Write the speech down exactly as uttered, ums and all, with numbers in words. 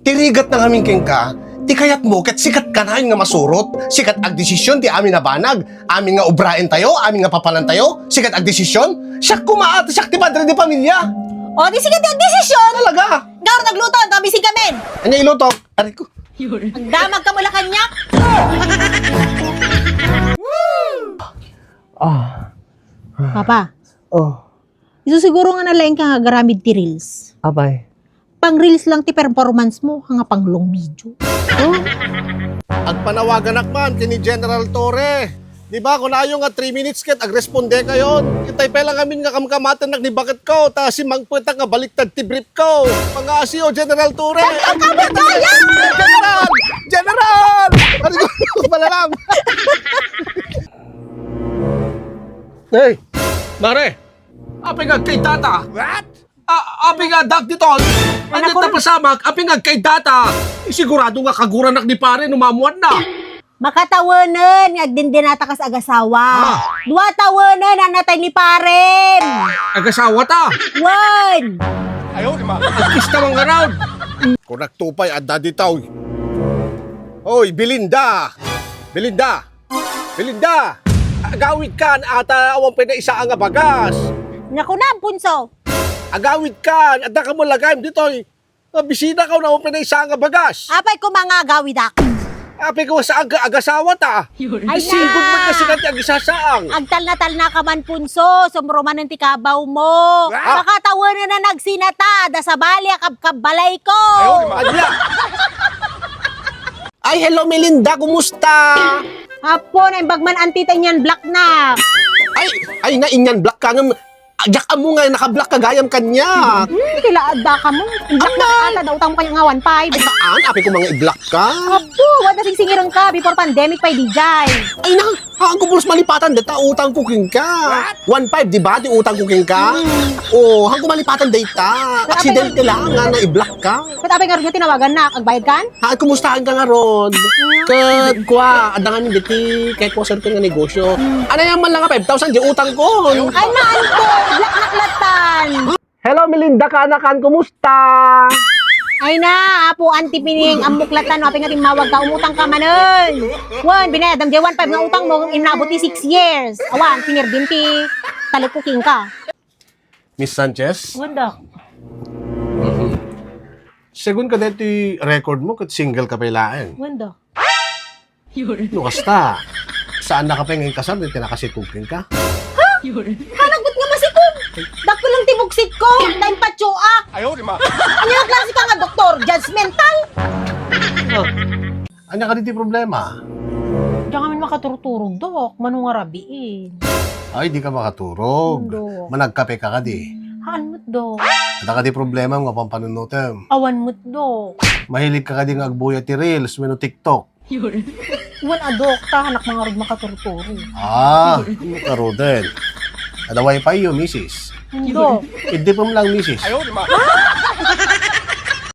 Ti rigat na ngamin kenka, ti kayatmo ket sikatkanayon nga masurot, sikat agdesisyon ti amin a banag, amin nga ubraentayo, amin nga papanantayo, sikat agdesisyon. Siak koma, siak ti padre de pamilia. O, di sikat ti agdesisyon. Talaga? Garo nagluto, ang tamisin kamin. Ania ilutok? Aray ko. Agdamag ka mula kaniak. Ah. Papa. Oh. Isu siguro nga nalaing ka nga agaramid ti reels. Apay. Pang reels lang ti performance mo, nga pang long video. Agpanawaganak man ken ni General Torre. Di ba, kunayo nga three minutes ket agresponde kayon. Itay pay lang amin nga kamkamatennak ni baketko, ta simmangpetak nga baliktad ti briefko. Pangngaasim, General Torre. Ay, ang kapit ko, yan! General! General! Ano ko, malalam? Hey, mare! Apay nga agkaydata? What? A-, apay nga addaak diton? Anak ko, dita pasamak, apay nga agkaydata? Sigurado nga kaguranak ni pare no maammoanna. Makatawenen nga agdindinata kas agasawa. Ah. Dua tawenen a natay ni parem. Agasawata? Wen. Agkista man ngarud. Kunak to pay, adda dita, oy. Oy, Belinda! Belinda! Belinda! Agawidkan, ta awan pay naisaan nga bagas. Naku, Nang Punso. Agawidkan, adda kamo lagayem ditoy. Nga bisinaka, awan pay naisaan nga bagas. Apay koma nga agawidak? Apay koma saan nga agasawata? Ay, sigud na. Met nga sika ti agisasaang. Agtalnatalna ka man, Punso, sumrumanen ti kabaw mo. Ah. Makatawenen a nagsinata, adda sabali a kabkabbalayko. Ania? Ay, hello, Melinda, kumusta? Apo, naimbag man, auntie, ta inyan black na. Ay, ay, na inyan black ka ngem, diak ammo nga naka-black ka gayam kaniak. Hmm, kila adda ka mo. Black na ata, da utang mo kaniak nga one five. Ay, saan? Apay koma nga i-black ka. Apo, wen ta singsingireng ka, before pandemic pay diay. Ay, na, haan ko pulos malipatan, deta utangko kenka. What? One five, di ba, ti utangko kenka? Hmm. O, haan ko malipatan dayta. Aksidente lang nga nai-black ka. Ket apay ngarud nga tinawagannak, agbayadkan? Ha, kumustaanka ngarud? Ket kua, adda ngamin ditoy kay kua sir nga negosyo. Hmm. Ania man lang nga five thousand ti utangko. Ay, naanto, black na klatan. Hello, Melinda, kaanakan, kumusta? Ay na, apo, auntie Pining, ammok latan, apay nga timmawagka, umutangka manen. Wen, binayadam diay one five nga utang mo, inabot ti six years. Awan, pinirdem ti talek ko kenka. Miss Sanchez? Wen, Doc. Segun kadi ti record mo, ket single ka pay laeng. Wen, Doc. No kasta, saannaka pay nga inkasar, dayta nakasikog kenka? Ha? Hanagbat nga masikog? Dakkel lang ti buksitko, ta impatioak. Ania a klase ka nga doktor? Judgmental? Ah. Ania kadi ti problema? Diak ngamin makaturturog, Doc. Mano nga rabiin? Ay, dika makaturog. Dok. Managkape ka kadi? Haan met, Dok. Adda kadi problema nga panpanunotem? Awan met, Dok. Mahilig ka kadi nga agbuyat ti reels wenno TikTok? Wen a, Dok, ta haanak ngarud makaturturog. Ah, ngaruden. Adda wifi yo, misis? Dok. Iddipem lang, misis. Ha?